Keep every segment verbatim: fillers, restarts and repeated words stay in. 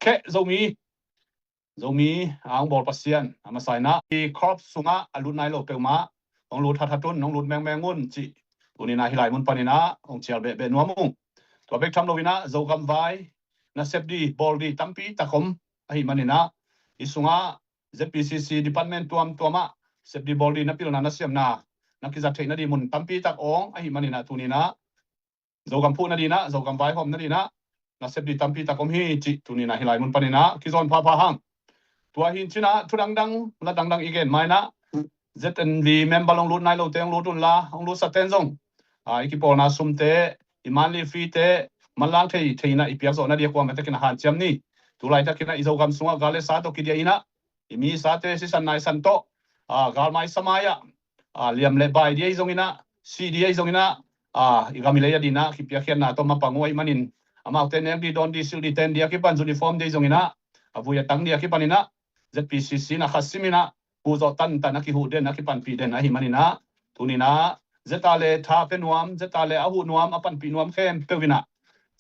kheh Zomi, Zomi a hong bawl Pasian a masa in ah, i corps sungah a lut nai lo peuhmah hong lut hathat un, hong lut mengmeng un cih tuni in ah hih lai mun panin ah hong cial behbeh nuam ung. Tua bek tham lo in ah Zogam vai nasep ding bawl ding tampi tak om ahih manin ah, hih sungah Z P C C department tuamtuam ah sep ding bawl ding na pilna na siamna na kizat theih nading mun tampi tak om ahih manin ah, tuni in ah Zogam phuh nading in ah, Zogam vaihawm nading in ah nasep ding tampi tak om hi cih tuni in ah hih lai mun panin ah kizawn phapha hang. Tua hi in cin ah thu dangdang, la dangdang i gen ma in ah, Z N V member hong lut nai lote hong lut unla, hong lutsak ten zong, a, i kipawlna sumte, i monthly fee te manlang thei thei in ah i piak zawh nading a kuamah takin ah hanciam ni. Tu laitakin ah i Zogam sungah gal le sa tawh kidiah in ah, i mi i sate sisan naisan tawh, a, galmai samai ah, a, liam le bai ding ahi zongin ah, si ding ahi zongin ah, a, i gam i lei a ding ah kipiakkhiatna tawh mapang uh ahih manin, amaute nek ding, dawn ding, silh ding, ten ding a kipan, uniform ding ahi zongin ah, a vui a tang ding a kipan in ah, Z P C C in ah khat sim in ah huh zawh tantan, a kihuh den, a kipanpih den ahih manin ah, tuni in ah Z a le tha pia nuam, Z a le a huh nuam, a panpih nuam khempeuh in ah,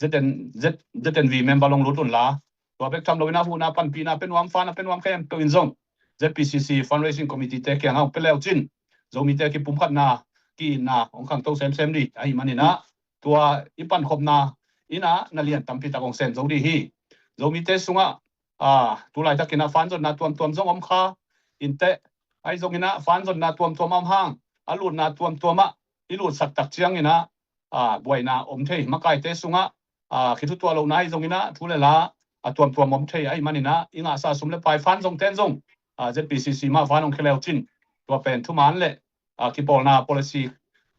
Z N, Z, Z N V member hong lut unla, tua bek tham lo in ah huhna panpihna pia nuam, fund a pia nuam khempeuh in zong Z P C C fundraising committee te kiangah hong pia le uh cin, Zomite kipumkhatna, ki-itna hong khangto semsem ding ahih manin ah, tua i pankhopna in ah na lian tampi tak hong sem zo ding hi. Zomite sungah, a, tu laitakin ah fund zonna tuamtuam zong om kha in teh, ahi zongin ah fund zonna tuamtuam a om hang, a lutna tuamtuam ah i lutsak tak ciangin ah, a, buaina om thei, makaite sungah, a, kithutuah lohna ahi zongin ah thu le la a tuamtuam om thei ahih manin ah, i ngahsa sum le pai fund zong ten zong, a, Z P C C mah fund hong khia le uh cin, tua pen thuman le, a, kipawlna policy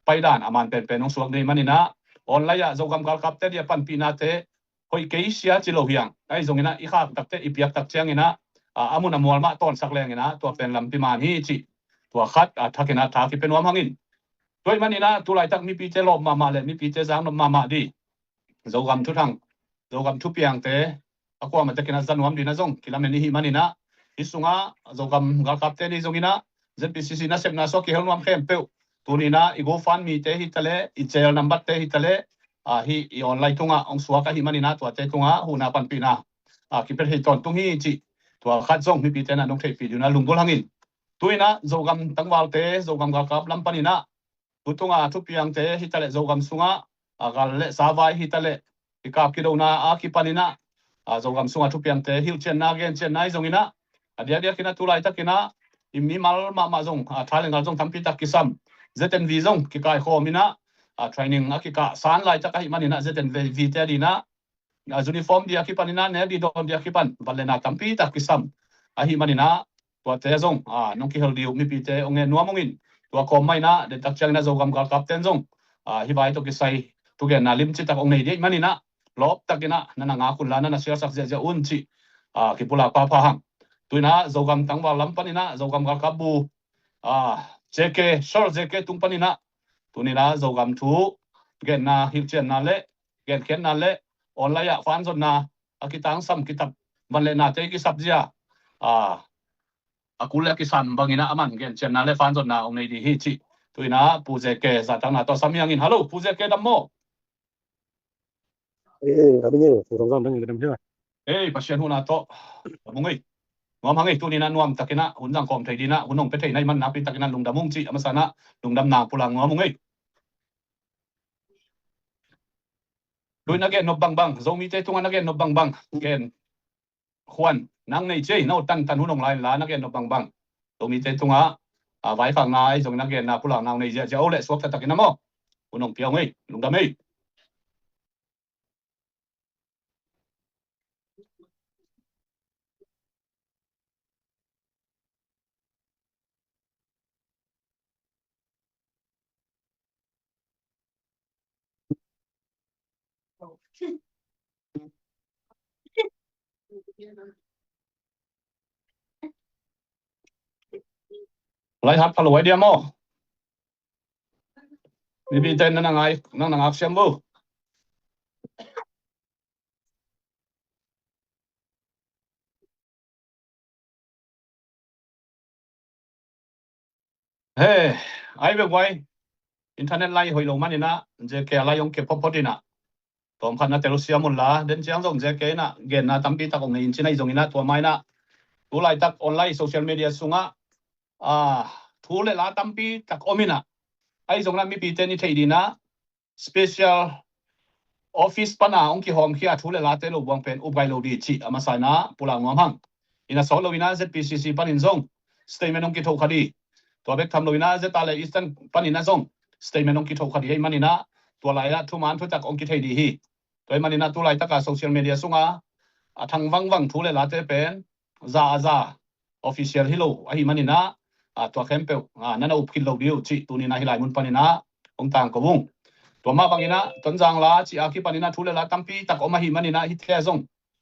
paidan a man penpen hong suak ding ahih manin ah, online ah Zogam galkapte ding a panpihnate hoih kei sia ci lo hi hang, ahi zongin ah i khak tak teh, i piak tak ciangin ah, a, a mun a mual mah tawnsak leng in ah tua pen lampi man hi cih, tua khat, a, thakin ah tha kipia nuam hang in. Tua ahih manin ah tu laitak mipite lawp mahmah le mipite zaknop mahmah ding, Zogam thuthang, Zogam thupiangte a kuamah takin ah za nuam ding in ah zong kilamen i hih manin ah, hih sungah Zogam galkapte ni zongin ah Z P C C nasepna sungah kihel nuam khempeuh, tuni in ah i GoFundMe te hi ta leh, i Zelle number te hi ta leh, a, hih i online tungah hong suak ahih manin ah tuate tungah huhna panpihna, a, kipia thei tawntung hi cih, tua khat zong mipite in ah nong theihpih ding un ah lunggulh hang in. Tu in ah Zogam tangvalte, Zogam galkap lam panin ah, tu tunga thupiangte hi ta leh Zogam sungah, a, gal le sa vai hi ta leh, kikap kidona a kipan in ah, a, Zogam sunga thupiangte hilhcianna, gencianna ahi zongin ah, a diakdiakin ah tu laitakin ah i mimal mahmah zong, a, tha le ngal zong tampi tak kisam, Z N V zong kikaikhawm in ah, a, training a kikah san laitak ahih manin ah Z N V te a ding ah, a, uniform ding a kipan in ah, nek ding dawn ding a kipan van le na tampi tak kisam ahih manin ah, tuate zong, a, nong kihel ding uh mipite hong ngen nuam ung in. Tua kawm mah in ah, den tak ciangin ah Zogam galkapte in zong, a, hih vai tawh kisai thugenna limci tak hong nei ding ahih manin ah, lawp takin ah na na ngak unla, na na sialsak ziahziah un cih, a, kipulak phapha hang. Tu in ah Zogam tangval lam panin ah Zogam galkap bu, a, J K, Sir J K tung panin ah, tuni in ah Zogam thu genna, hilhcianna le genkhiatna le online ah fund zonna a kitangsam, kitap van le nate kisap zia, a, a kul le a kisam bangin ah a man gencianna le fund zonna hong nei ding hi cih, tu in ah Pu J K zahtakna tawh sam hi hang in. Hallo Pu J K, dam maw? Eh, eh, a ding eh, Pu Thang Zang ding eh, ka dam hi. Eh, Pasian huhna tawh, a mung ei. Nuam hang ei, tuni in ah nuam takin ah hun zang khawm thei ding ah hun hong pia thei na hih man nakpi takin ah lungdam ung cih a masa in ah lungdamna pulak nuam ung ei. Tu in ah na gen nop bangbang, Zomite tungah na gen nop bangbang, gen khuan nang nei ci ei, na ut tantan hun hong la inla na gen nop bangbang, Zomite tungah, a, vaikhakna ahi zongin na genna pulakna hong nei ziahziah o leh suakta takin ah maw, hun hong pia ung ei, lungdam ei. Lai hat pha lo ai dia maw? Mipite na na ngai, na na ngak siam bo. He, ai ve guai. Internet lai hoih lo manin ah, J K lai hong kep photphot in ah. Tawmkhat na telsiam unla, den ciang zong J K in ah genna tampi tak ong nei in cin, ahi zongin ah tua ma in ah tu laitak online social media sungah, ah, thu le la tampi tak om in ah, ahi zongin ah mipite in i theih dingin ah special office pan a ong kihawmkhia thu le late lo buang pen upgay lo ding cih a masa in ah pulak nuam hang. In ah sawt lo in ah Z P C C panin zong statement ong kitho kha ding. Tua bek tham lo in ah Z R le Eastern panin ah zong statement ong kitho kha ding ahih manin ah tua lai ah thuman thutak ong kithei ding hi. Tua ahih manin ah tu laitak a social media sungah a thang vangvang thu le late pen za a za official hi lo ahih manin ah, ah, tua khempeuh, ah, na na up khit lo ding uh cih tuni in ah hih lai mun panin ah ong tangko ung. Tua mah bangin ah Tonzang la cih a kipanin ah thu le la tampi tak om ahih manin ah hihte ah zong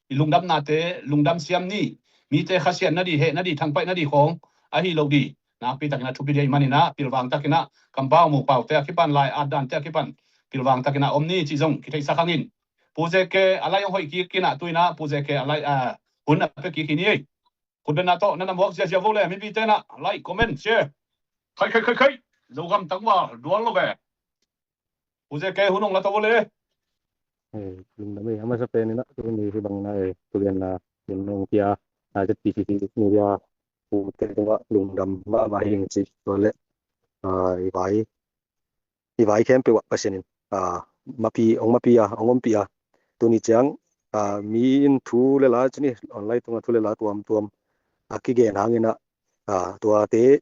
i lungdamnate lungdam siam ni, mite khasiatna ding, hehna ding, thangpaihna ding khawng ahi lo ding nakpi takin ah thupi ding ahih manin ah pilvang takin ah kampau mupaute a kipan, lai at dante a kipan pilvang takin ah om ni cih zong kitheihsak hangin. Pu J K a lai ong hoih kik in ah tu in ah Pu J K a lai, ah, hun a pia kik hi ni ei. Khutbetna tawh na na muak ziazia vo le, mipite in ah like, comment, share. Khai, khai, khai, khai. Zogam tangval dual lo ve. Pu J K hun ong la to vo le. Eh, lungdam ei, a masa pen in ah tuni hih bangin ah, eh, thugenna hun ong pia, ah, Z P C C media pute tungah lungdam mahmah hi ing cih tua le, ah, i vai i vai khempeuh ah Pasian in, ah, mapi, ong mapi a, ong ompih a. Tuni ciang, ah, mi in thu le la cih ni, online tungah thu le la tuamtuam a kigen hangin ah, ah, tuate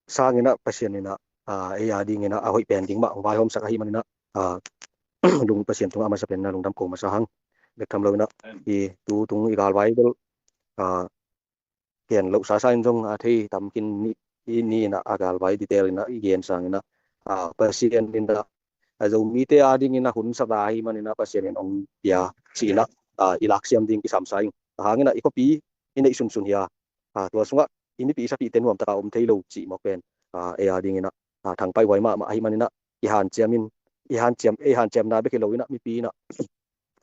sangin ah Pasian in ah, ah, ei a dingin ah a hoih pen ding mah ong vaihawmsak ahih manin ah, ah, lung Pasian tungah a masa pen in ah lungdam ko masa hang. Bek tham lo in ah i tu tung i galvai bel, ah, gen loh sasa in zong a thei tam khin ni, i ni in ah a galvai detail in ah i gen sangin ah, ah, Pasian in ah, a Zomite a dingin ah hun sa ta ahih manin ah Pasian in ong pia cih in ah, ah, i laksiam ding kisam sa ing. A hangin ah i khuapi i neih sunsun hi a, ah, tua sungah i mipi i sapite nuamtak a om thei lo cih mawk pen, ah, ei a dingin ah, ah, thangpaih huai mahmah ahih manin ah i hanciam in, i hanciam, ei hanciamna bek hi lo in ah mipi in ah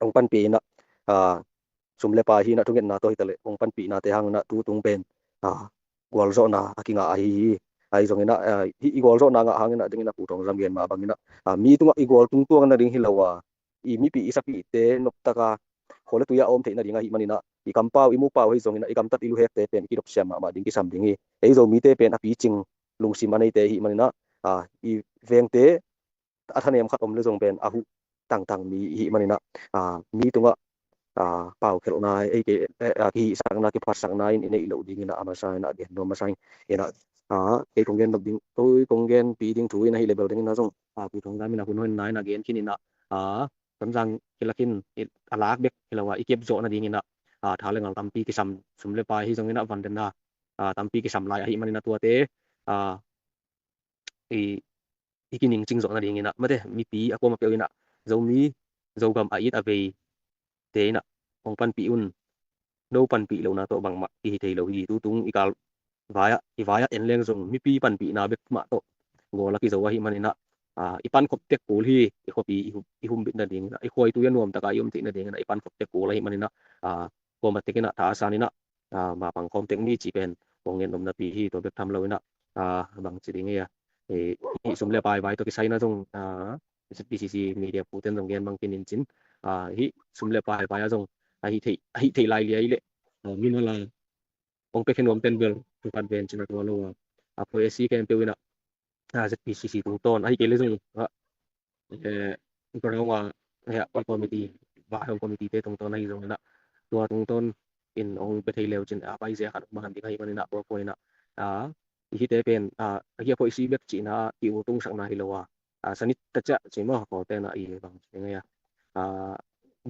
ong panpih in ah, ah, sum le pai hi in ah thungetna tawh hi ta leh ong panpihnate hangin ah tu tung pen, ah, gualzawhna a kingah ahi hi. Ahi zongin ah, ah, hih i gualzawhna ngah hangin ah dingin ah Pu Thawng Zam gen mah bangin ah, ah, mi tungah i gual tungtuang nading hi lo a, i mipi i sapite noptak a khua le tui ah a om theih nading ahih manin ah i kampau i mupau ahi zongin ah i gamtat i luhekte pen i kidopsiam mahmah ding kisam ding hi. Ei Zomite pen a picing lungsim a neite ahih manin ah, ah, i vengte a thanem khat om le zong pen a huh tangtang mi i hih manin ah, ah, mi tungah, ah, paukhelhna, ei ke, eh, ah, kihihsakna, kiphatsakna in i neih loh dingin ah a masa in ah gen nuam masa ing. In ah, ah, kei kong gen nop ding, kei kong genpih ding thu in ahih leh bel dingin ah zong, ah, Pu Thawng Zam in ah hun hoih nai in ah gen khin in ah, ah, Tonzang kilak in, i, a lak bek hi lo a, i kep zawh nadingin ah, ah, tha le ngal tampi kisam, sum le pai hi zongin ah van den a, ah, tampi kisam lai ahih manin ah tuate, ah, i, i kiningcing zawh nadingin ah, mate, mipi a kuamah peuh in ah, Zomi, Zogam a it a veite in ah hong panpih un. No panpih lohna tawh bangmah kihi thei lo hi. Tutung i kal vai-ah, i vai-ah en leng zong mipi panpihna bek mah tawh gawl a kizo ahih manin ah, ah, i pankhop tek kul hi. I khuapi i hum, i humbit nadingin ah, i khuaitui a nuamtak a i om theih nadingin ah i pankhop tek kul ahih manin ah, ah, kuamah tek in ah tha a san in ah, ah, mapang khawm tek ni cih pen kong gen nopna pi hi. Tua bek tham lo in ah, ah, bangci ding hi a, eh, hih sum le pai vai tawh kisai in ah zong, ah, Z P C C media puten zong gen bang khin in cin, ah, hih sum le pai vai ah zong a hih theih, a hih theih lai liai leh, ah, mimal a hong pia khe nuam ten bel thupha ven cin a tua lo a, a poi a si khempeuh in ah, ah, Z P C C tungtawn, ahih kei leh zong, ah, eh, ground a, eh, a committee, vaihawm committee te tungtawn ahi zongin ah, tua tungtawn in hong pia thei leu cin, ah, a paizia khat mah han ding ahih manin ah, tua poi in ah, ah, i hihte pen, ah, a hih a poi a si bek cihna, ki-ur tungsakna hi lo a, ah, sanit ta ciah ci maw, Kawlte'n ah i bang ci ngei a, ah,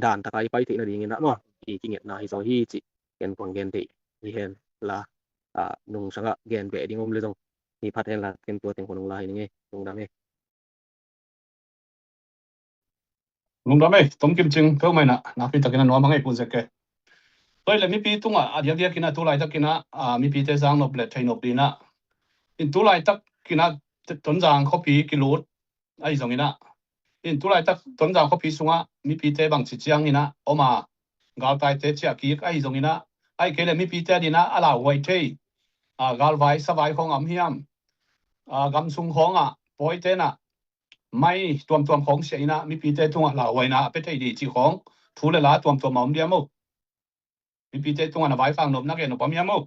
dan taka i pai theih nadingin ah maw, i kingetna hi zaw hi cih ken kong gen theih hi hen la, ah, nungsang ah gen beh ding om leh zong hi phat hen la, ken tua teng kong la hi ning ei, lungdam ei. Lungdam ei, tom kim cing peuhmah in ah, nakpi takin a nuam a ngei Pu Zek e. Tua hi leh mipi tungah a diakdiakin ah, tu laitakin ah, ah, mipite zang nop leh thei nop dingin ah, in tu laitakin ah Tonzang khuapi kilut ahi zongin ah, in tu laitak Tonzang khuapi sungah mipite bangci ciangin ah om a, galtaite ciah kik ahi zongin ah, ahih kei leh mipite adingin ah a lauhuai thei, ah, galvai savai khawng a om hiam, ah, gamsung khawngah pawite'n ah mai tuamtuam khawng siah inah mipite tungah lauhuaina a pia thei dih cih khawng thu le la tuamtuam a om dia maw? Mipite tungah na vaikhak nop na gen nop om hia maw?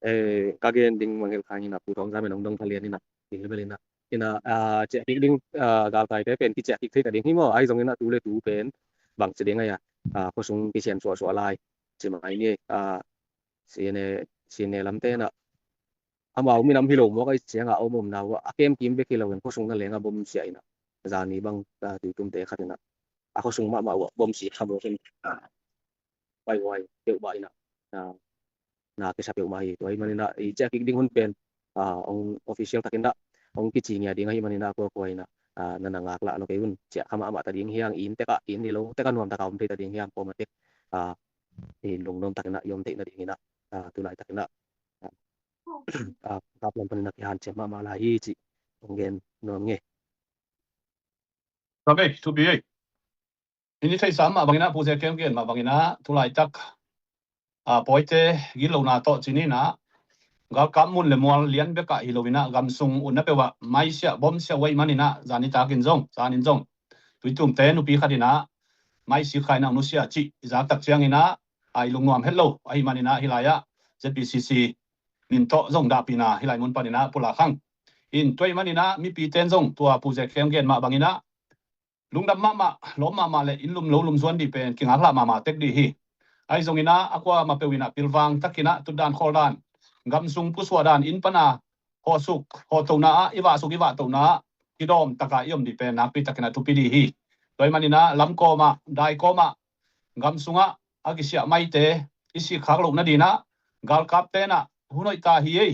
Eh, ka gen ding mangel kha inah Pu Thawng Zam in hong dong thalian inah ding le bel inah inah, ah, ciah kik ding, ah, galkaite pen kiciah kik thei ta ding hi maw? Ahi zong inah tu le tu pen bang ci ding a, ah, khuasung kisian suahsuah lai ci mai ni, ah, sine sine lamte inah amau minam hi lo mawk a, i ciangah a om omna uh ah a kemkim bek hi loin khuasung na leng a bom sia inah zani bang, ah, tuitumte khat inah a khuasung mahmah uh ah bom sia kha mawk in, ah, huaihuai peuhmah inah, ah, na kisa peuhmah hi. Tua ahih maninah i ciah kik ding hun pen, ah, hong official takinah hong kici ngia ding ahih maninah kuakua inah, ah, na na ngaklah lo kei un. Ciah kha mahmah ta ding hiang, inn tekah inn hi lo tekah nuam takah om thei ta ding hiang, kuamah tek, ah, i lungnuam takinah i om theih nadinginah, ah, tulai takinah, ah, ah, galkap lam paninah kihanciam mahmah lai hi cih hong gen nuam ngei. Ka bei thupi ei. Hih ni theihsa mah banginah Pu Ze Kem gen mah banginah tulaitak, ah, pawite gitlohna tawh ci ninah galkap mun le mual lian bekah hi loinah gamsung utna peuhah maisiah bomsiah uh ahih maninah zan nitakin zong zanin zong tuitumte nupi khat inah maisik kha inah nusia cih i zaktak cianginah a i lungnuam het lo ahih maninah hih lai-ah Z P C C min tawh zong dahpihna hih lai mun paninah pulak hang. In tua ahih maninah mipite in zong tua Pu Ze Kem gen mah banginah lungdam mahmah, lawm mahmah le inn lum lo lum zuan dih pen kingaklah mahmah tek dih hi. Ahi zonginah a kuamah peuh inah pilvang takinah tutdan khawldan gamsung pusuahdan inn pana hawsuk hawtona ah i vahsuk i vahtona ah kidawm taka i om dih pen nakpi takinah thupi dih hi. Tua ahih maninah lamkawmah daikawmah gamsungah a kisiah maite i sikkhak loh nadinah galkapte inah hun hoih ta hi ei.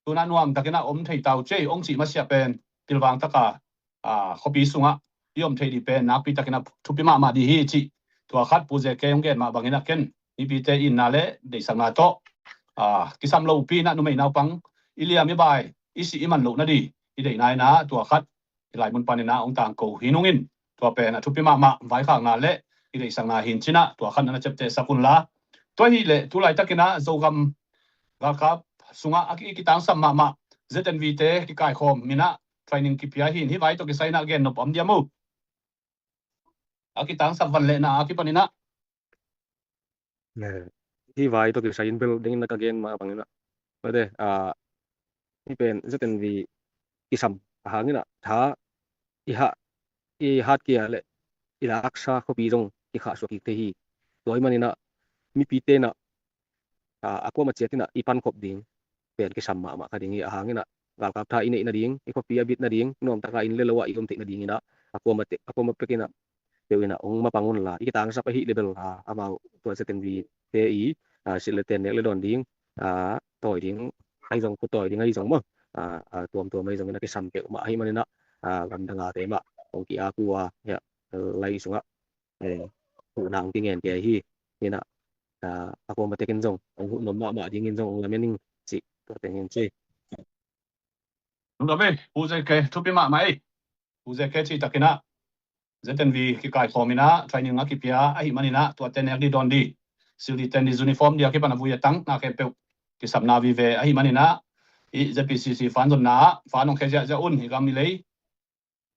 Tunah nuam takinah om thei ta uh cei hong cih masiah pen pilvang taka, ah, khuapi sungah i om thei dih pen nakpi takinah thupi mahmah dih hi cih tua khat Pu Ze Kem hong gen mah banginah ken mipite itna le deihsakna tawh, ah, kisam lopi inah numei naupang i liam i bai i sih i man loh nadih i deihna inah tua khat hih lai mun paninah hong tangko hi nungin tua pen a thupi mahmah vaikhakna le i deihsakna hin cinah tua khat na na ciaptehsak unla. Tua hileh tulaitakinah Zogam galkap sungah a ki, i kitangsam mahmah Z N V te kikaikhawm minah training kipia hin hih vai tawh kisai inah gen nop om dia maw? A kitangsap van lehna a kipaninah. Hih vai tawh kisai in bel dengin na ka gen mah banginah mate, ah, hih pen Z N V kisam ahanginah tha i hah i hat kia le i laksa khuapi zong kikhahsuah kik thei hi. Tua ahih maninah mipite inah, ah, a kuamah ciat inah i pankhop ding pen kisam mahmah kha ding hi. Ahanginah galkap tha i neih nading, i khuapi a bit nading nuamtaka inn le lo ah i om theih nadinginah a kuamah tek, a kuamah pek inah peuh inah hong mapang unla i kitangsap ahih le bel, ah, amau tua Z N V te i, ah, silh le ten nek le dawn ding, ah, tawi ding ahi zong, khut tawi ding ahi zong maw, ah, ah, tuamtuam ahi zongin a kisam peuhmah ahih maninah, ah, gamdangate mah hong ki-ak uh a, hiah lai sungah, eh, huhna hong kingen kei hi. Hinah, ah, a kuamah tekin zong hong huh nuam mahmah dingin zong hong lamen ing cih tua teng hin ci. Lungdam ei, Pu Ze Kem thupi mahmah ei. Pu Ze Kem cih takinah Z N V kikaikhawm inah training a kipia ahih maninah tuate nek dih dawn dih, silh dih ten dih, uniform dih a kipan a vui a tang na khempeuh kisapna vive ahih maninah i Z P C C fan zonna ah fan hong khe ziahziah un, i gam i lei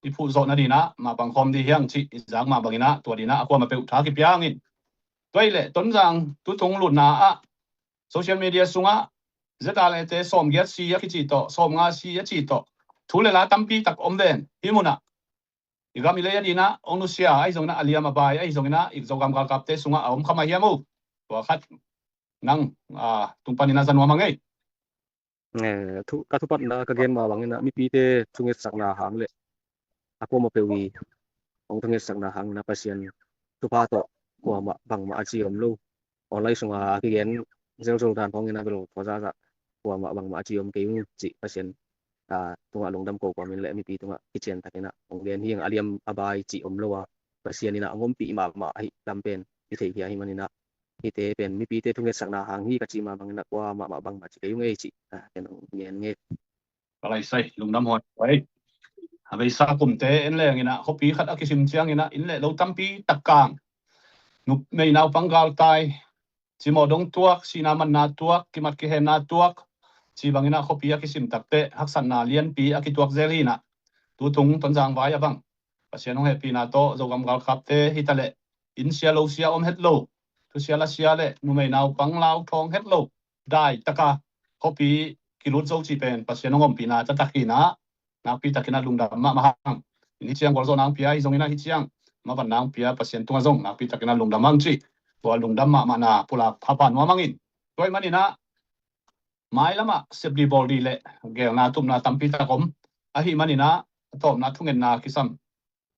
i phuh zawh nadinah mapang khawm dih hiang cih i zak mah banginah tua dinah a kuamah peuh tha kipia hangin. Tua hileh Tonzang tutung lutna ah social media sungah Z R A te sawmgiat si a kici tawh sawmnga si a ci tawh thu le la tampi tak om ven hih munah i gam i lei a dinah hong nusia ahi zonginah a liam a bai ahi zonginah i Zogam galkapte sungah a om kha mah hiam uh? Tua khat nang, ah, tung paninah za nuam a ngei. Eh, thu, ka thupatna ka gen mah banginah mipite thungetsakna hang le a kuamah peuh i hong thungetsakna hanginah Pasian thupha tawh kuamah bangmah a ci om lo. Online sunga a kigen zelzel dan khawnginah bel khuazazah kuamah bangmah a ci om kei ung cih Pasian, ah, tungah lungdam ko kuamin le mipi tungah kician takinah hong gen hi ing. A liam a bai cih om lo a Pasian inah hong ompih mahmah ahi lam pen i theikhia ahi maninah hihte pen mipite thungetsakna hang hi ka cih mah banginah kuamah mah bangmah ci kei ung ei cih, ah, ken hong ngen ngei. Ka laisai lungdam huai huai. A beisa kumte en lenginah khuapi khat a kisim cianginah inn le lo tampi tak kang numei naupang galtai cimawh dong tuak, sihna manna tuak, kimat kihenna tuak ci banginah khuapi a kisim takteh haksatna lianpi a kituak zel hinah. Tutung Tonzang vai a bang Pasian hong hehpihna tawh Zogam galkapte hi ta leh, inn sia lo sia om het lo, thu sia la sia le numei naupang lau thawng het lo, dai taka khuapi kilut zo cih pen Pasian hong ompihna taktak hi inah, nakpi takin ah lungdam mahmah hang. Hi ciang gualzawhna hong pia hi zongin ah, hi ciang mavanna hong pia Pasian tungah zong nakpi takin ah lungdam hang ci. Tua lungdam mahmahna pulak hapa nuam hang in. Tua ahih manin ah mailam ah sep dih bawl dih le geelna tupna tampi tak om ahih manin ah, a tawpna thungetna kisam.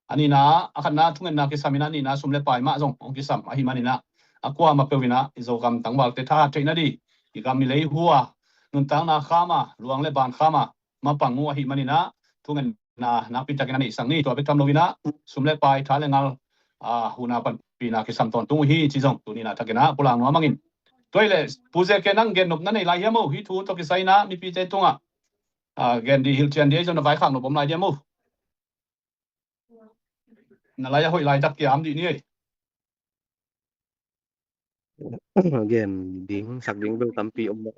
A nihna, a khatna thungetna kisam in ah, a nihna sum le pai mah zong hong kisam ahih manin ah, a kuamah peuh in ah i Zogam tangvalte thahat theihna dih, i gam i lei hua, nuntakna kham a, luang le ban kham a mapang uh ahih manin ah, thungetna nakpi takin a neihsak ni. Tua bek tham lo in ah, sum le pai, tha le ngal, a, huhna panpihna kisam tawntung uh hi ci zong tuni in ah thakin ah pulak nuam hang in. Tua hi leh Pu Zeke, nang gennopna nei lai hiam uh? Hih thu tawh kisai in ah mipite tungah, a, gen dih, hilhcian dih, ahi zong na vaikhak nop om lai diam uh? Na lai a hoih laitak kiam dih ni ei. Gen ding, sak ding bel tampi om mah.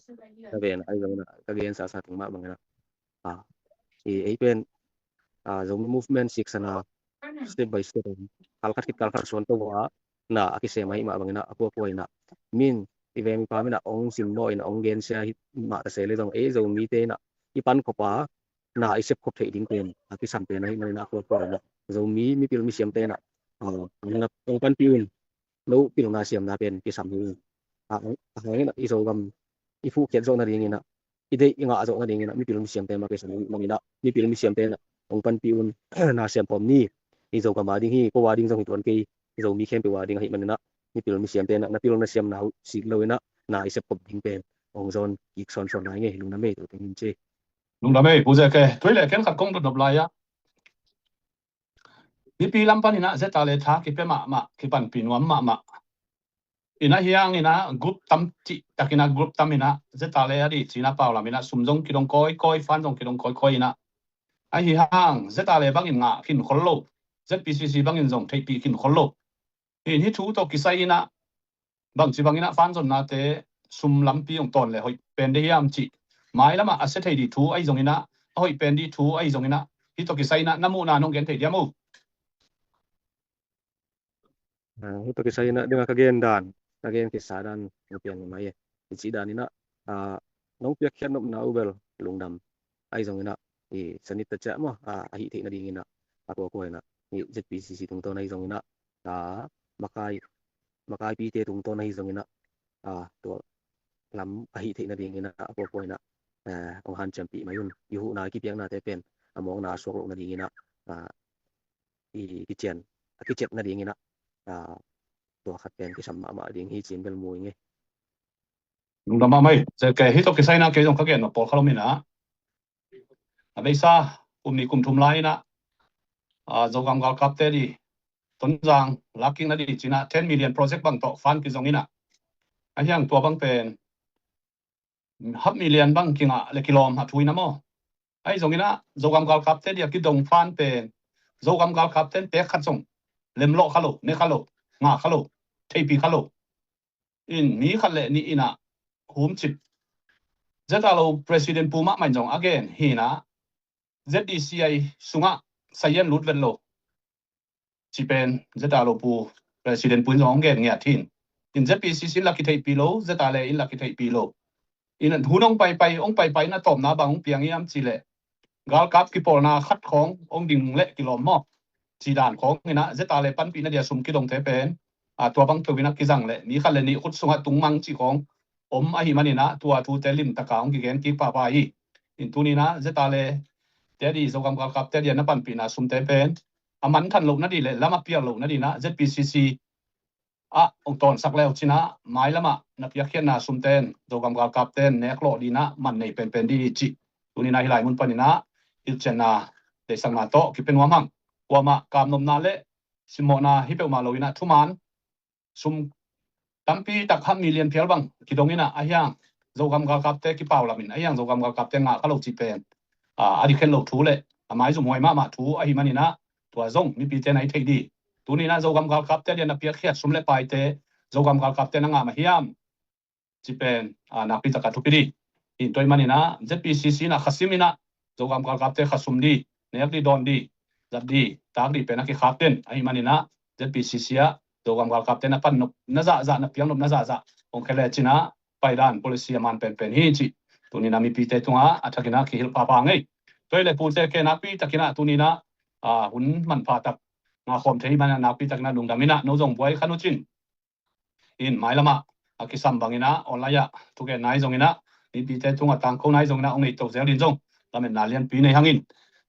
Ka gen, ahi zong in ah, ka gen sasa tung mah bang in ah, a, i, ei pen, a, Zomi Movement siksan a, step by step, kal khat khit kal khat suan tawh a, na a kisem ahih mah bang in ah, a kuakua in ah, min, i veng i pam in ah hong simmawh in ah, hong gensia hi mah ta se le zong, ei Zomite in ah i pankhop a na i sepkhop theih ding pen a kisam pen ahih manin ah, a kuakua in ah Zomi mipil misiamte in ah, a, hong panpih un. No pilna siamna pen kisam hi. A, a hang in ah i Zogam i phuhkhiat zawh nading in ah, i deih i ngah zawh nading in ah mipil misiamte mah kisam hi. Ahih manin ah mipil misiamte in ah hong panpih un. Na siam khawm ni. I Zogam a ding hi, ko a ding zong hi tuan kei, Zomi khempeuh a ding ahih manin ah, mipil misiamte in ah na pil na siamna uh sik lo in ah, na i sepkhop ding pen hong zawn kik sawnsawn lai ing ei. Lungdam ei, tu teng in ci. Lungdam ei, Pu Zeke. Tua hi leh ken khat kong dotnop lai ah, mipi lam pan in ah Zeta le tha kipia mahmah, kipanpih nuam mahmah. In ah hiang in ah group tam cih tak in ah, group tam in ah Zeta le a dih ci in ah pau lam in ah sum zong kidong kawikawi, fund zong kidong kawikawi in ah. Ahi hang Zeta le bangin ngah khin khol lo, Z P C C bangin zong theihpih khin khol lo. Hi in, hih thu tawh kisai in ah bangci bang in ah fund zonnate sum lampi hong tawn le hoih pen dih hiam cih, mailam ah a sia thei dih thu ahi zong in ah, a hoih pen dih thu ahi zong in ah, hih tawh kisai in ah na muhna nong gen thei diam uh? A, hih tawh kisai in ah ding a ka gen dan, ka gen kisa dan hong piang hi mai e. Hih ci dan in ah, a, nong piakkhiat nopna uh bel lungdam. Ahi zong in ah, i sanit ta ciah maw, a, a hih theih nading in ah, a kuakua in ah, i Z P C C tungtawn ahi zong in ah, a, makai, makaipite tungtawn ahi zong in ah, a, tua lam a hih theih nading in ah, a kuakua in ah, a, hong hanciampih mai un. I huhna, i kipiaknate pen a mawkna a suak loh nading in ah, a, i kician, a kiciap nading in ah, a, tua khat pen kisam mahmah ding hi ci-in bel mu ing ei. Lungdam mahmah ei. Zeke, hih tawh kisai in ah kei zong ka gen nop pawlkhat om in ah, a beisa kum nih kum thum lai in ah, a, Zogam galkapte dih Tonzang lakkikna dih ci in ah ten million project bang tawh fund kizong in ah, ahi hang tua bang pen half million bang kingah le kilawm a thu in ah maw. Ahi zong in ah Zogam galkapte dih a kidong fund pen Zogam galkapte in pek khat zong lemlawh kha lo, ne kha lo, ngah kha lo, theihpih kha lo. In mi khat le nih in ah humcip. Zeta lo President Pu mahmah in zong a gen hi in ah, Z D C I sungah sayan lut vet lo cih pen Zeta lo Pu, President Pu in zong hong gen ngiat hi in. In Z P C C in la kitheihpih lo, Zeta le in la kitheihpih lo. In hun hong paipai, hong paipai in a tawpna bang hong piang hiam cih leh, galkap kipawlna khat khawng hong ding leh kilawm maw, cih dan khawng in ah, Zeta le panpihna dih a sum kidongte pen, a, tua bang peuh in ah kizang leh mi khat le nih khut sungah tungmang cih khawng om ahih manin ah, tua thute limtak a hong kigen kik pahpah hi. In tuni in ah Zeta le te dih, Zogam galkapte dih a na panpihna sumte pen a manthan lohna dih le lam a pial lohna dih in ah Z P C C ah hong tawnsak le uh cin ah, mailam ah na piakkhiatna sumte in Zogam galkapte in nek lawh dih in ah man nei penpen dih hi cih tuni in ah hih lai mun pan in ah hilhcianna deihsakna tawh kipia nuam hang. Kuamah kamnopna le simmawhna hi peuhmah lo in ah, thuman sum tampi tak, half million phial bang kidong in ah, ahi hang Zogam galkapte kipau lam in, ahi hang Zogam galkapte ngah kha lo cih pen, a, a dik khen lo thu le a maizumhuai mahmah thu ahih manin ah, tua zong mipite na i theih dih. Tuni in ah Zogam galkapte dih a na piakkhiat sum le paite Zogam galkapte na ngah mah hiam cih pen, a, nakpi tak a thupi dih. In tua ahih manin ah Z P C C in ah khasim in ah Zogam galkapte khasum dih, nek dih, dawn dih, zat dih, tak dih pen a kikhak den ahih manin ah Z P C C ah Zogam galkapte na pan nop na zahzah, na piang nop na zahzah hong khia lecin ah paidan policy a man penpen hi cih tuni-in ah mipite tungah a thakin ah kihilh phapha ngei. Tua hi leh pute ke nakpi takin ah tuni-in ah, ah, hun manpha tak ngah khawm thei ahih manin ah nakpi takin ah lungdam ing. No zong buai kha nucin in mailamah a kisam bangin ah online ah thugen nai zongin ah mipite tungah tangko nai zongin ah hong nei to zel ding zong lametna lianpi nei hang in.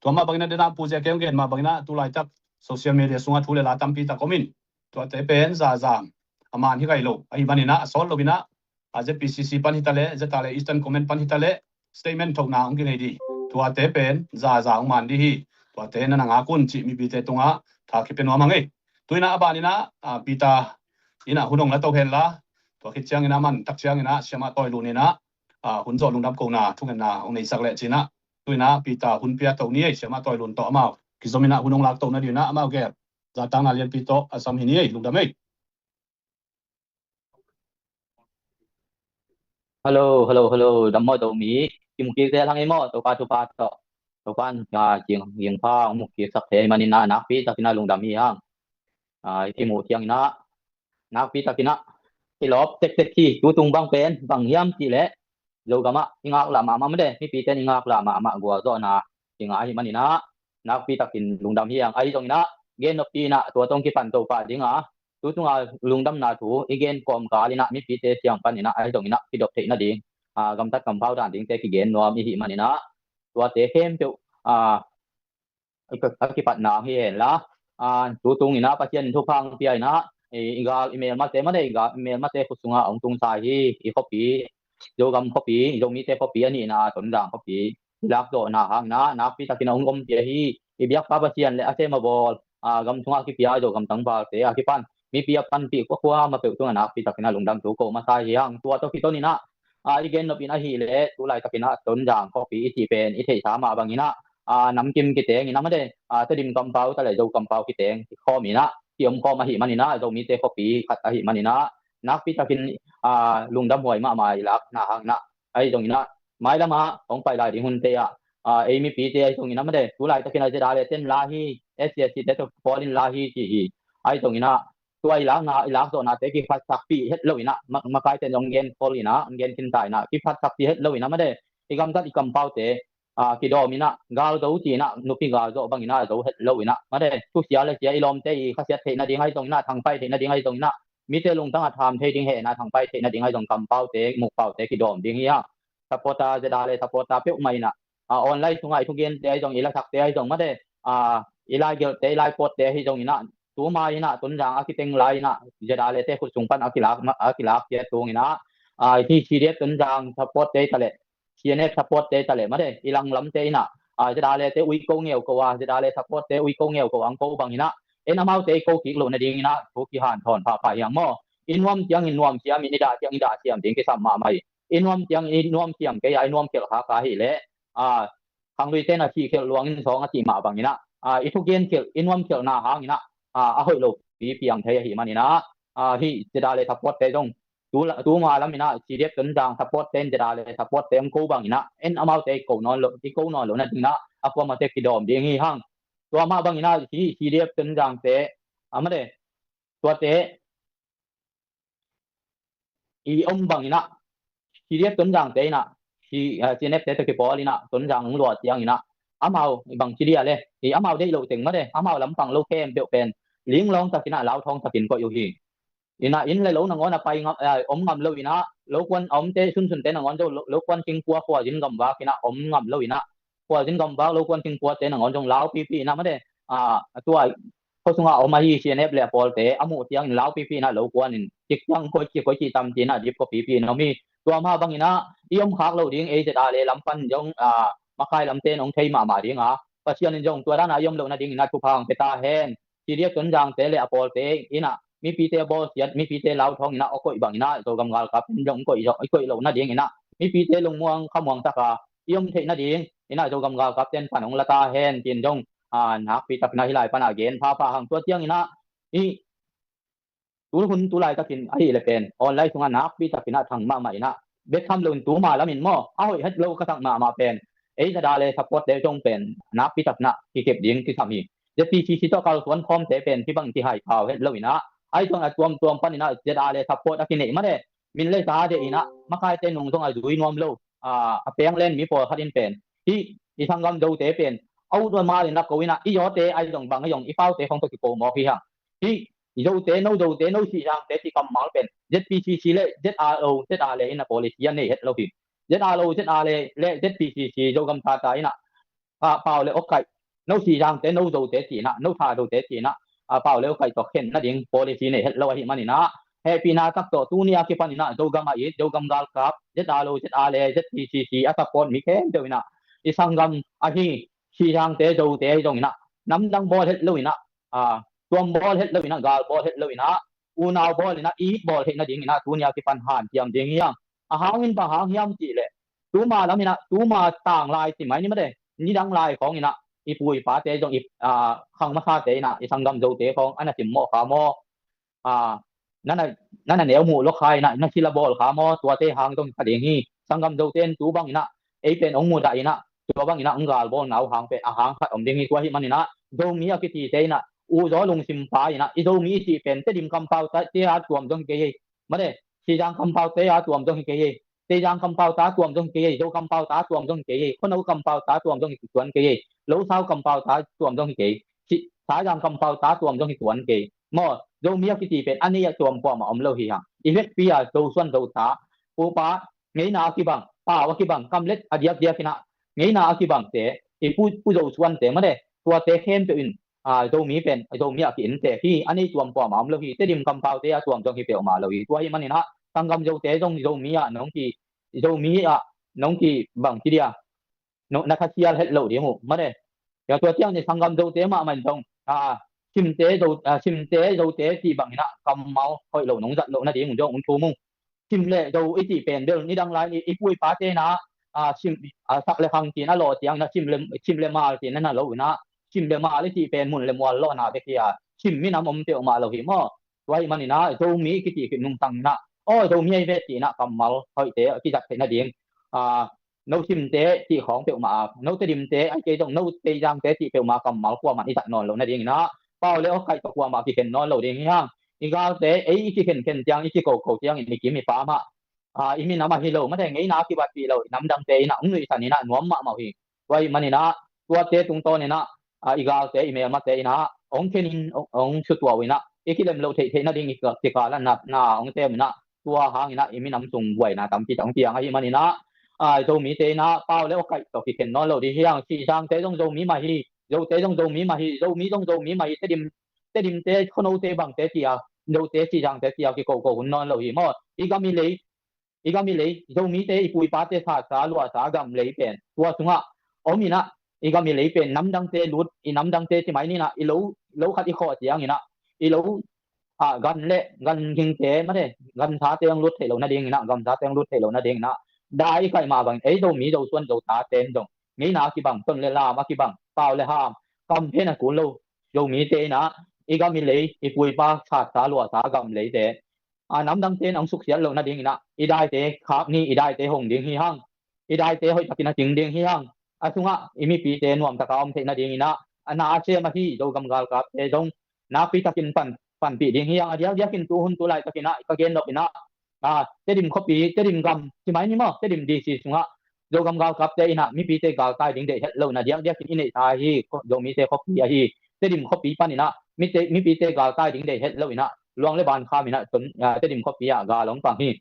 Tua mah bangin ah dena pute ke hong gen mah bangin ah tu laitak social media sungah thu le la tampi tak om in, tuate pen zahzah a man hi gai lo ahih manin ah a sawt loin ah, a Z P C C pan hi ta leh, Z R A Eastern Command pan hi ta leh, statement thokna hong kinei dih. Tuate pen zahzah hong man dih hi. Tuate na na ngak un cih mipite tungah tha kipia nuam hang ei. Tu-in ah a banin ah, ah, Peter in ah hun hong la to hen la, tua khit ciangin ah man tak ciangin ah Siamah Tawi Lun in ah, ah, hun zawh lungdam kohna thugenna hong neisak lecin ah, tu-in ah Peter hun pia to ni ei. Siamah Tawi Lun tawh amau kizom in ah hun hong lak to nadingin ah amau gel zahtakna lianpi tawh a sam hi ni ei. Lungdam ei. Hello, hello, hello. Dam maw Zomi? Kimu kik zel hang ei maw, Topa thupha tawh. Topa in, ah, ging, ging pha hong mu kiksak thei ahih manin ah nakpi takin ah lungdam hi hang. Ah, i kimuh ciangin ah nakpi takin ah kilawp tektek hi. Tutung bang pen bang hiam cih leh Zogam ah i ngaklah mahmah mah de, mipite in i ngaklah mahmah gualzawhna i ngah ahih manin ah nakpi takin lungdam hi hang. Ahi zongin ah gen noppi in ah tua tawh kipan to pah ding a, tu tunga lungdamna thu i gen kawmkal in ah mipite siang panin ah ahi zongin ah kidop theih nading, ah, gamtat kampau dan dingte kigen nuam i hih manin ah tuate khempeuh, ah, a kipatna hi hen la, ah, tu tungin ah Pasian in thupha hong pia in ah, i, i gal i melmate mah de, i gal i melmate khut sungah hong tungsa hi. I khuapi, Zogam khuapi, Zomite khuapi a nihna Tonzang khuapi i lakzawhna hangin ah nakpi takin ah hong ompih hi. I biakpa Pasian le a sem a bawl, ah, gam sungah kipia Zogam tangvalte a kipan mipi a panpih kuakuama peuh tungah nakpi takin ah lungdam thu ko masa hi hang. Tua tawh kiton in ah, ah, i gen nop in ahih leh tu laitakin ah Tonzang khuapi i cih pen i theihsa mah bangin ah, ah, namkim kiteng in ah mah de, ah, Tedim kampau ta leh Zo kampau kiteng kikhawm in ah kiom khawm ahih manin ah Zomite khuapi khat ahih manin ah nakpi takin, ah, lungdam huai mahmah i lakna hangin ah. Ahi zongin ah mailamah hong pai lai ding hunte ah, ah, ei mipite ahi zongin ah mah de, tu laitakin ah Z R A te in la hi, S C S C te tawh pawl in la hi ci hi. Ahi zongin ah tua i lakna, i lakzawhnate kiphatsakpih het loin ah, ma-, makaite in hong gen khol in ah, hong gen khinta in ah, kiphatsakpih het loin ah mah de, i gamtat i kampaute, ah, kidawm in ah, gal zo ci in ah, nupi gal zawh bangin ah zo het loin ah mah de, thusia le sia i lawmte i khasiat theih nading ahi zongin ah, thangpai theih nading ahi zongin ah, mite lungtang a tham thei ding hehna thangpai theih nading ahi zong kampaute, mukpaute kidawm ding hi hang. Supporter, Z R A supporter peuhmah in ah, ah, online sungah i thugente ahi zong, i lasakte ahi zong mah de, ah, i laigelhte, i laipawtte ahi zongin ah, tuma in ah Tonzang a kiteng lai in ah Z R A te khut sung pan a kilak, a kilak ciat tungin ah, ah, hi C D F Tonzang supportte ta leh, C N F supportte ta leh mah de, i langlamte in ah, ah, Z R A te ui ko ngeu ko a, Z R A supportte ui ko ngeu ko ang ko bangin ah, en amaute i ko kik loh nadingin ah thu kihanthawn phapha hi hang maw. I nuam ciangin nuam siam in, i dah ciangin i dah siam ding kisam mahmah hi. I nuam ciangin i nuam siam kei a, i nuam khelh kha kha hi leh, ah, khangluite in ah sih khelh luangin sawng a cih mah bangin ah, ah, i thugen khelh, i nuam khelhna hangin ah, ah, a hoih lopi piang thei ahih manin ah, ah, hih Z R A supportte zong tu la-, tuma lam in ah C D F Tonzang supportte in Z R A supportte hong ko bangin ah, en amaute i ko nawn loh, i ko nawn loh nadingin ah a kuamate kidawm ding hi hang. Tua mah bangin ah hih C D F Tonzangte, ah, mah de, tuate i om bangin ah, C D F Tonzangte in ah, C-, ah, C N F te tawh kipawl in ah Tonzang hong luah ciangin ah, amau bangci dia le, i amau deih loh teng mah de, amau lampang lo khempeuh pen linglawng takin ah, lauthawng takin koih uh hi. In ah inn le lo nangawn a pai ngam, ah, om ngam lo in ah, lokuan a omte sunsunte nangawn zong lo-, lokuan thingkua khualzin gamvak in ah om ngam lo in ah, khualzin gamvak lokuan thingkuate nangawn zong laupipi in ah mah de, ah, tua khua sungah a om ahi C N F le a pawlte a muh ciangin laupipi in ah lokuan in, cik ciang koi cik koi cik tam ci in ah dipkuapipi in om hi. Tua mah bangin ah i om khak loh ding, ei Z R A lam pan zong, ah, makai lamte in hong thei mahmah ding a, Pasian in zong tua dan a i om loh nadingin ah thupha hong pia ta hen. C D F Tonzangte le a pawlte in ah mipite a bawlsiat, mipite lauthawng in ah a koih bangin ah Zogam galkap in zong koih, zong koih loh nadingin ah mipite lungmuang khamuang tak a i om theih nading in ah Zogam galkapte in pan hong la ta hen ci-in zong, ah, nakpi takin ah hih lai pan ah gen phapha hang. Tua ciangin ah i tu hun tu laitakin ahih leh pen online sungah nakpi takin ah thang mahmah in ah, bek tham loin tuma lam in maw, a hoih het lo ka sak mahmah pen ei ZRA le support te zong pen nakpi takin ah kikep ding kisam hi. ZPCC tawh kalsuan khawmte pen hih bang kihai khau het lo in ah, ahi zong a tuamtuam panin ah ZRA le support a kineih mah le, min le za deih in ah makaite nung zong a zui nuam lo, a, a peng len mi pawlkhat in pen hih i sanggam Zote pen a ut a mal in a ko in ah, i yawte ahi zong bang ahi zong i paute khawng tawh kiko mawk hi hang. Hih Zote, no Zote, no Sihzangte cih kammal pen ZPCC le ZRO, ZRA le in a policy a nei het lo hi. ZRO, ZRA le, le ZPCC Zogam tata in ah, a, Pau le Awkaih, no Sihzangte, no Zote cih in ah, no Tha Zote cih in ah, a, Pau le Awkaih tawh khen nading policy nei het lo ahih manin ah, hehpihna tak tawh tuni a kipan in ah Zogam a it, Zogam galkap, ZRO, ZRA le ZPCC a support mi khempeuh in ah, i sanggam ahi Sihzangte, Zote ahi zong in ah, namdang bawl het lo in ah, a, tuam bawl het lo in ah, gal bawl het lo in ah, unau bawl in ah, it bawl theih nading in ah tuni a kipan hanciam ding hi hang. A hang in bang hang hiam cih leh, tuma lam in ah, tuma tanglai ci mai ni mah de, nidang lai khawng in ah i pu i pate zong i, a, khang masate in ah i sanggam Zote khawng a na simmawh kha maw, a, na na, na na neu muh lua kha in ah na sila bawl kha maw, tuate hang zong kha ding hi. Sanggam Zote in tu bang in ah ei pen hong mudah in ah, tua bang in ah hong galbawl nau hang pen a hang khat om ding hi. Tua ahih manin ah Zomi a kitite in ah, u zaw lungsim pa in ah, i Zomi i cih pen Tedim kampaute a tuam zong hi kei hi. Mah de, Sihzang kampaute a tuam zong hi kei hi. Teizang kampaute a tuam zong hi kei hi. Zo kampaute a tuam zong hi kei hi. Khuano kampaute a tuam zong hi tuan kei hi. Losau kampaute a tuam zong hi kei. Si-, Saizang kampaute a tuam zong hi tuan kei. Maw, Zomi a kiti pen a nei a tuam kuamah om lo hi hang. I vekpi a Zo suan Zo ta, pupa, ngeina a kibang, pau a kibang, kamlet a diakdiak in ah, ngeina a kibangte, i pu, pu Zo suante mah de, tuate khempeuh in, a, Zomi pen, Zomi a ki-inntek hi, a nei tuam kuamah om lo hi. Tedim kampaute a tuam zong hi peuhmah lo hi. Tua ahih manin ah, sanggam Zote zong Zomi ah nong ki, Zomi ah nong ki bang ci dia, no, na khasial het lo ding uh, mah de. Tua, tua ciang ni sanggam Zote mahmah in zong, a, Simte, Zo, a, Simte, Zote cih bang in ah kammal hoih lo nong zat loh nading uh zong hong thum ung. Sim le Zo i cih pen bel nidang lai i, i pu i pate in ah, a, sim, a, sak le khang ci-in a lawh ciangin ah sim le, sim le mal ci-in a na lo in ah, sim le mal i cih pen mun le mual lawhna bek hi a, sim minam om peuhmah lo hi maw. Tua ahih manin ah Zomi kiti khit nungtang in ah, aw, Zomi ahi ve ci-in ah kammal hoihte kizat theih nading, a, no Simte cih khawng peuhmah a, no Tedimte ahi kei zong, no Teizangte cih peuhmah kammal kuamah i zat nawn loh nading in ah, pau le awkaih tawh kuamah kikhen nawn lo ding hi hang. I galte ei i kikhenkhen ciang, i kikoko ciangin i kim i pam ah, a, i minam ahi lo, mate ngeina a kibatpih lo i namdangte in ah hong nuihsan in ah nuam mahmah uh hi. Tua ahih manin ah tuate tungtawn in ah, a, i galte, i melmate in ah hong khen in, hong, hong sutuah uh in ah, i kilem loh theih theih nading i ka-, kikal ah na, na hong sem in ah, tua hang in ah i minam sung buaina tampi tak hong piang ahih manin ah, a, Zomite in ah pau le awkaih tawh kikhen nawn lo ding hi hang. Sihzangte zong Zomi mah hi, Zote zong Zomi mah hi, Zomi zong Zomi mah hi, Tedim, Tedimte, Khuanote bangte ci a, Zote, Sihzangte ci a kikoko hun nawn lo hi maw. I gam i lei, i gam i lei, Zomite, i pu i pate thatsa luahsa gam lei pen tua sungah om in ah, i gam i lei pen namdangte lut, i namdangte ci mai ni in ah, i lo, lo khat i khawh ciangin ah, i lo, a, gan le gan hingte, mate, gamsate hong lut theih loh nading in ah, gamsate hong lut theih loh nading in ah, dai i kaih mah bangin ei Zomi, Zo suan, Zo tate in zong ngeina a kibang, ton le lam a kibang, pau le ham, kam phen a kul lo Zomite in ah, i gam i lei, i pu i pa thatsa luahsa gam leite, a, namdangte in hong suksiat loh nading in ah, i daite khak ni, i daite hong ding hi hang. I daite hoih takin a cing ding hi hang. A sungah i mipite nuamtak a om theih nading in ah, a na a sem ahi Zogam galkapte zong nakpi takin pan, panpih ding hi hang. A diakdiakin tu hun tu laitakin ah ka gen nop in ah, a, Tedim khuapi, Tedim gam ci mai ni maw, Tedim D C sungah Zogam galkapte in ah mipite galtai ding deih het lo in ah, diakdiakin i neihsa hi, Zomite khuapi ahi Tedim khuapi pan in ah mite, mipite galtai ding deih het lo in ah, luang le ban kham in ah, ton, a, Tedim khuapi ah gal hong pang hi.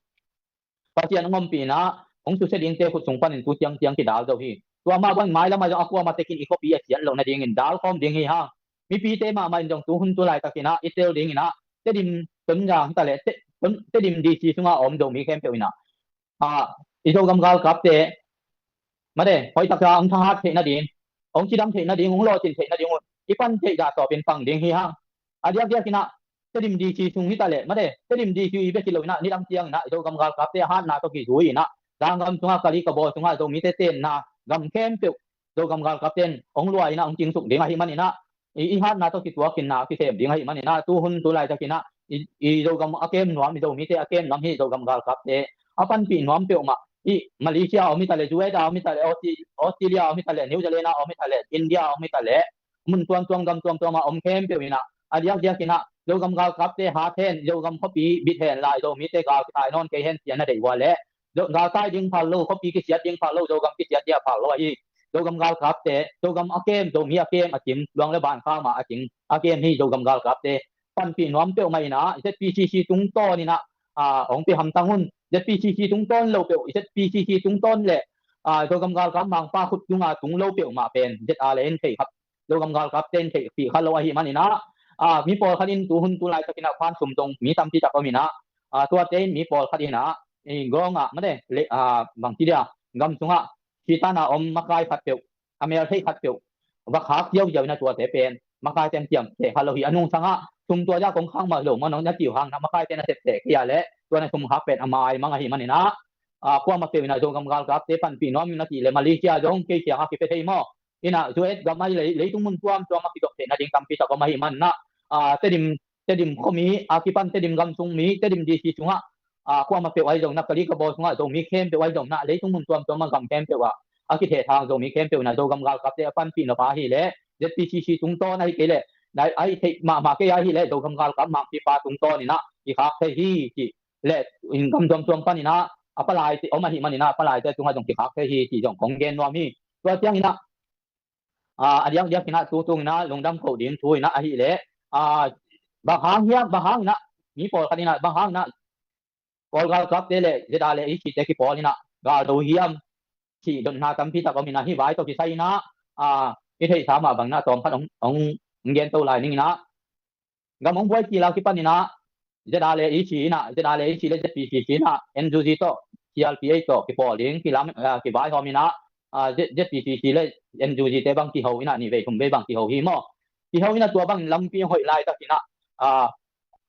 Pasian hong ompih in ah, hong susia dingte khut sung panin tu ciangciang kidal zo hi. Tua mah bangin mailam ah zong a kuamah tekin i khuapi a siat loh nadingin dal khawm ding hi hang. Mipite mahmah in zong tu hun tu laitakin ah i tel ding in ah, Tedim, Tonzang hi ta leh, Te-, Ton-, Tedim D C sungah a om Zomi khempeuh in ah, a, i Zogam galkapte, mate, hoih takin hong thahat theih nading, hong cidam theih nading, hong lawhcin theih nading un i pan theih zah tawpin pang ding hi hang. A diakdiakin ah Tedim D C sung hi ta leh, mate, Tedim D C i bek hi lo in ah, nidang ciangin ah Zogam galkapte a hatna tawh kizui in ah, Zanggam sungah, Kali Kabaw sungah Zomite tenna gam khempeuh Zogam galkapte in hong luah in ah hong cingsuk ding ahih manin ah, i, i hatna tawh kituakinna a kisem ding ahih manin ah, tu hun tu laitakin ah i, i Zogam a kem nuam, i Zomite a kem nuam hi Zogam galkapte a panpih nuam peuhmah, i Malaysia a om hi ta leh, U S a om hi ta leh, Australia a om hi ta leh, New Zealand a om hi ta leh, India a om hi ta leh, mun tuamtuam gam tuamtuam a om khempeuh in ah, a diakdiak in ah Zogam galkapte hat hen, Zogam khuapi bit hen lai, Zomite gal kitai nawn kei hen ci-a na deih uh a leh, galtai ding phal lo, khuapi kisiat ding phal lo, Zogam kisiat ding a phal lo ahi. Zogam galkapte, Zogam a kem, Zomi a kem a cing, luang le ban khak mah a cing a kem hi Zogam galkapte. Panpih nuam peuhmah in ah, Z P C C tungtawn in ah, a, hong pia hamtang un. Z P C C tungtawn lo peuh, Z P C C tungtawn le, a, Zogam galkap mangpa khut tunga tung lo peuhmah pen Z R le in thei kha, Zogam galkapte in theihpih kha lo ahih manin ah, a, mi pawlkhat in tu hun tu laitakin ah khuan sum dong mi tampi tak om in ah, a, tuate in mi pawlkhat in ah, i gawng ah mate le, a, bangci dia, gam sungah Satan a om makai khatpeuh, a mel theih khatpeuh va khak ziauziau in ah, tuate pen makai ten ciamteh kha lo hi. A nungsangah sum tua dia kong khak mah lo maw, nong na ciu hang na makai ten a septeh kei a leh tua na sum khak pen a mai mang ahih manin ah, a, kuamah peuh in ah Zogam galkapte panpih nuam in ah cih leh Malaysia zong kei kiangah kipia thei maw? In ah U S gam ahi leh leitung mun tuamtuam a kizop theihna ding tampi tak om ahih manin ah, a, Tedim, Tedim khuami a kipan Tedim gam sung mi, Tedim D C sungah, a, kuamah peuh ahi zong in ah, ka li ka bawl sungah Zomi khempeuh ahi zong in ah, leitung mun tuamtuam a gam khempeuh ah a kithehthang Zomi khempeuh in ah Zogam galkapte a panpih nop a ahi leh, Z P C C tungtawn ahi kei leh, ahi theih mahmah kei ahi leh Zogam galkap mangpipa tungtawn in ah kikhak thei hi cih le, in gam tuamtuam pan in ah a palaite om ahih manin ah a palaite tungah zong kikhak thei hi cih zong kong gen nuam hi. Tua ciangin ah, a, a diakdiak in ah tu tung in ah lungdam koh ding thu in ah ahih leh, a, bang hang hiam, bang hang in ah, mi pawlkhat in ah bang hang in ah Kawl galkapte le Z R le E C te kipawl in ah gal do hiam cih dotna tampi tak om in ah, hih vai tawh kisai in ah, a, i theihsa mah bang in ah tawmkhat hong, hong gen to lai ning in ah, gam hong buai kila kipan in ah, Z R le E C in ah, Z R le E C le Z P C C in ah, N U G tawh, C R P H tawh kipawl ding, kilam, a, kivaihawm in ah, a, Z-, Z P C C le N U G te bang kiho in ah, nih vei thum vei bang kiho hi maw? Kiho in ah tua bang lampi hoih laitak in ah, a,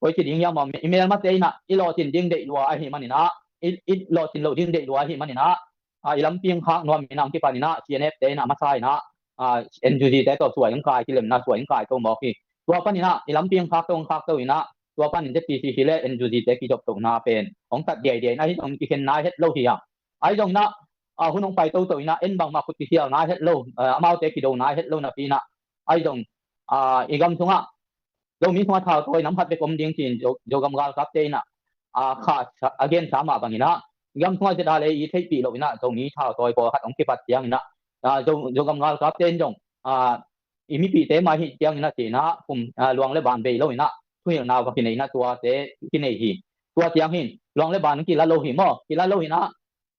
koi ci ding hiam maw, i melmate in ah, i lawhcin ding deih lua ahih manin ah, i, i lawhcin loh ding deih lua ahih manin ah, a, i lampi hong khak nuam in ah hong kipan in ah, C N F te in ah, masa in ah, a, N U G te tawh suai hong kai, kilemna suai hong kai to mawk hi. Tua pan in ah, i lampi hong khak to, hong khak to in ah, tua pan in Z P C C le N U G te kizop tohna pen hong tat diaidiai in ah, ahi zong kikhen nai het lo hi a. Ahi zong in ah, a, hun hong pai toto in ah, en bangmah khut kikhial nai het lo, a, amaute kido nai het lo napi in ah, ahi zong, a, i gam sungah Zomi sungah thautawi nam khat bek om ding ci-in Zo-, Zogam galkapte in ah, a, kha sa-, a gensa mah bang in ah, gam sungah Z R le E theihpih loh in ah, Zomi thautawi pawlkhat hong kipat ciangin ah, a, Zo-, Zogam galkapte in zong, a, i mipihte mah hi ciangin ah ci-in ah, kum, a, luang le ban bei lo in ah, thuhilhna va kinei in ah tuate kinei hi. Tua ciang hin luang le ban kila lo hi maw? Kila lo in ah,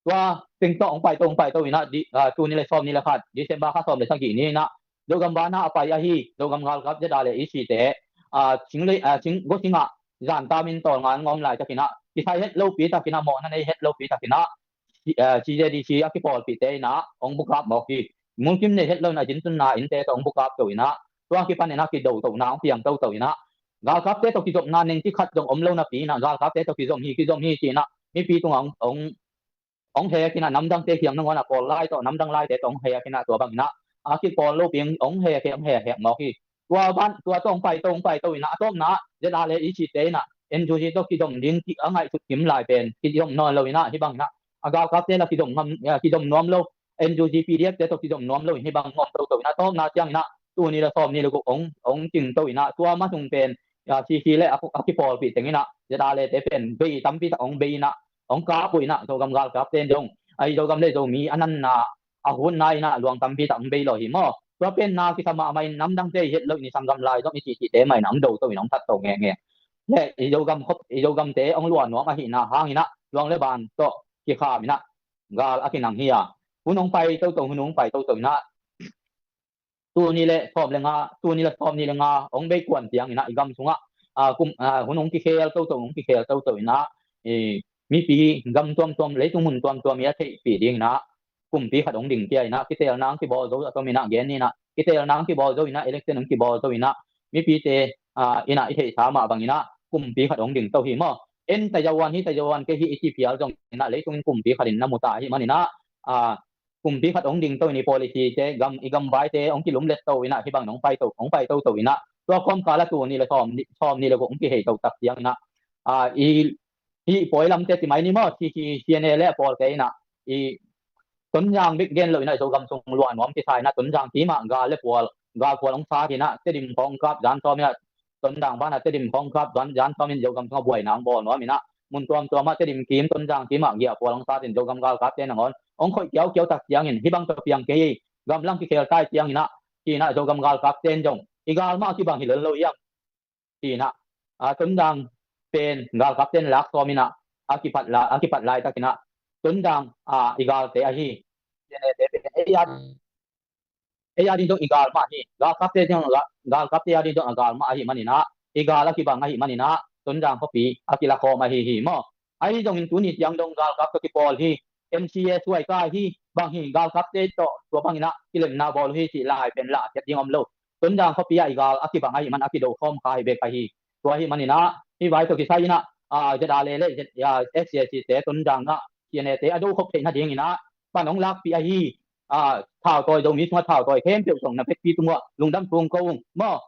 tua teng tawh hong pai to, hong pai to in ah, di-, a, tul nih le sawmnih le khat, December kha sawm le sagih ni in ah, Zogam banah a pai ahi Zogam galkap Z R le E C te, a, sing le, a, sing, go singah zan tam in tawlnga an ngawm laitakin ah, kisai het lopi takin ah, mawhna nei het lopi takin ah, C-, a, C Z D C a kipawlpihte in ah hong bukap mawk hi. Mulkim nei het lo in ah, zintunna innte tawh hong bukap to in ah, tua kipan in ah kido tohna hong piang toto in ah, galkapte tawh kizopna nengci khat zong om lo napi in ah, galkapte tawh kizom hi, kizom hi ci in ah, mipi tungah hong, hong hong hek in ah, namdangte kiang nangawn ah, Kawl lai tawh namdang laite tawh hong hek in ah, tua bang in ah, a kipawl lopi hong hek, hong hek, hek mawk hi. Tua ban, tua tawh hong pai to, hong pai to in ah, a tawpna ah Z R le E C te in ah N U G tawh kizom ding a ngaihsut kim lai pen kizom nawn lo in ah, hih bang in ah, a galkapte la kizom ngam, a, kizom nuam lo, N U G P D F te tawh kizom nuam lo in, hih bang ngawm toto in ah, a tawpna ciangin ah tul nih le sawmnih le guk hong, hong cing to in ah, tua ma sung pen, a, C C le a, a kipawlpih teng in ah Z R le te pen bei tampi tak hong bei in ah, hong kap uh in ah, Zogam galkapte in zong, ahi Zogam le Zomi a nanna, a hunna in ah luang tampi tak hong bei lo hi maw? Tua pen na kisa mahmah in, namdangte i het lo in, i sanggam lai zong i cihcihte mah in ah hong do to in hong that to ngeingei. Le i Zogam khop, i Zogamte hong lua nuam ahihna hangin ah luang le ban tawh kikham in ah gal a kinang hi a. Hun hong pai toto, hun hong pai toto in ah, tul nih le sawm le nga, tul nih le sawmnih le nga hong bei kuan ciangin ah, i gam sungah, a, kum, a, hun hong kikhel toto, hong kikhel toto in ah, i, mipi gam tuamtuam, leitung mun tuamtuam i a theihpih ding in ah, kumpi khat hong ding kia in ah, kiteelna hong kibawl zo a tom in ah, gen ni in ah, kiteelna hong kibawl zo in ah, election hong kibawl zo in ah, mipite, a, in ah i theihsa mah bang in ah, kumpi khat hong ding to hi maw? En Taiwan hi, Taiwan kei hi i ci phial zong in ah, leitung in kumpi khat in na mu ta ahih manin ah, a, kumpi khat hong ding to in, i policy te, gam, i gamvaite hong kilumlet to in ah, hih bang in hong pai to, hong pai toto in ah, tua kawmkal ah tul nih le sawm, sawmnih le guk hong kihei to tak ciangin ah, a, i, i pawi lamte ci mai ni maw, C C, C N A le a pawlte in ah, i Tonzang bek gen lo in ah Zogam sung luah nuam kisai in ah Tonzang kimah gal le pual, gal pual hong sat in ah Tedim khawng kap zan sawm in ah Tonzang banah Tedim khawng kap zan, zan sawm in Zogam sungah buaina hong bawl nuam in ah mun tuamtuam ah Tedim kim Tonzang kimah giah pual hong sat in Zogam galkapte nangawn hong khoih kiaukiau tak ciangin hih bang tawh piang kei hi, gamlang kikhel tai ciangin ah ci in ah Zogam galkapte in zong i gal mah a kibang hi lel lo hiam ci in ah, a, Tonzang pen galkapte in lak sawm in ah a kipat la, a kipat laitakin ah Tonzang, a, i galte ahi. Ei a, ei a ding zong i gal mah hi. Galkapte ding, ga-, galkapte a ding zong a gal mah ahi manin ah i gal a kibang ahi manin ah Tonzang khuapi a kilakhawm ahi hi maw. Ahi zongin tuni ciang dong galkap tawh kipawl hi. M C A suai kai hi, bang hi, galkapte tawh tua bangin ah kilemna bawl uh hi cih lai pen lah khiat ding om lo. Tonzang khuapi ah i gal a kibang ahi man a kido khawm kha hi bek ahi. Tua ahi manin ah hih vai tawh kisai in ah, a, Z R A le, le Z-, a, S A C te Tonzang ah C N A te a do khop theih nadingin ah pan hong lakpih ahi. A, thautawi, Zomi sungah thautawi khempeuh zong na vekpi tungah lungdam tung ko ung maw.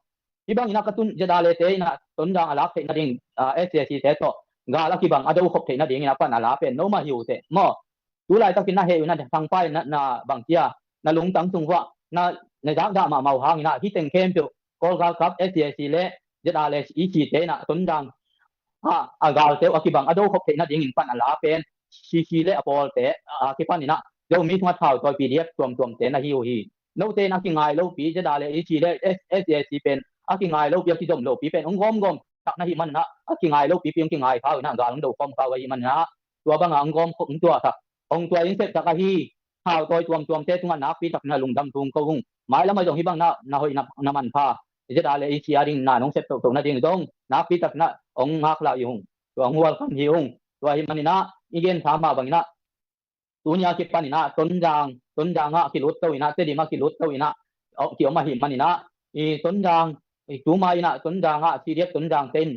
Hih bangin ah ka tun Z R A te in ah Tonzang a lak theih nading, a, S A C te tawh gal a kibang a do khop theih nadingin ah pan a la pen no mah hi uh teh maw. Tu laitakin na heh uh na thangpai na, na bang cia, na lungtang sung vuah na, na zakdah mahmah uh hangin ah hih teng khempeuh Kawl galkap S A C le Z R A E C te in ah Tonzang, a, a galte uh a kibang a do khop theih nadingin pan a la pen C C le a pawlte, a, kipan in ah Zomi sungah thautawi P D F tuamtuamte na hi uh hi. Note in a kingai lopi, Z R A E C le S-, S A C pen a kingai lopi, a kizom lopi pen hong gawmgawm tak na hih manin ah a kingai lopipi hong kingai kha uh in ah gal hong do khawm kha uh ahih manin ah tua bangah hong gawm khop, hong tua tak, hong tua in sep tak ahi. Thautawi tuamtuamte tungah nakpi takin ah lungdam tung ko ung. Mailam ah zong hih bang na, na hoih na, na manpha Z R A E C a ding na nong sep tohtoh nading zong nakpi takin ah hong ngaklah hi ung. Tua hong welcome hi ung. Tua ahih manin ah i gen tha mah bangin ah tuni a kipan in ah Tonzang, Tonzang ah kilut to in ah, Tedim ah kilut to in ah, aw, kiom ahih manin ah, i Tonzang, i tuma in ah Tonzang ah C D F Tonzang te in,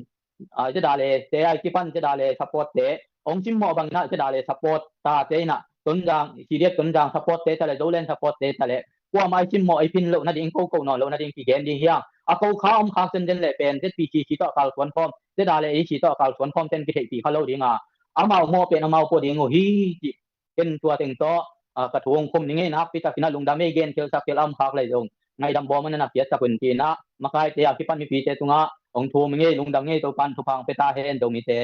a, Z R A te a kipan Z R A support te hong simmawh bangin ah Z R A support tate in ah Tonzang, C D F Tonzang support te ta le, Zoland support te ta le, kuamah i simmawh i phin loh nading, ko ko nawn loh nading kigen ding hi a. A ko kha om khak zenzen leh pen Z P C C tawh a kalsuan khawm, Z R A E C tawh a kalsuan khawm ten kitheihpih kha lo ding a, amau mawh pen amau pua ding uh hi cih ken tua teng tawh, a, ka thu hong khum ning ei. Nakpi takin ah lungdam ei, gen khialsak khial a om khak lai zong ngaidam bawm a na na khiatsak un ci in ah makaite a kipan mipite tungah hong thum ning ei. Lungdam ning ei, Topa'n thupha hong pia ta hen Zomite.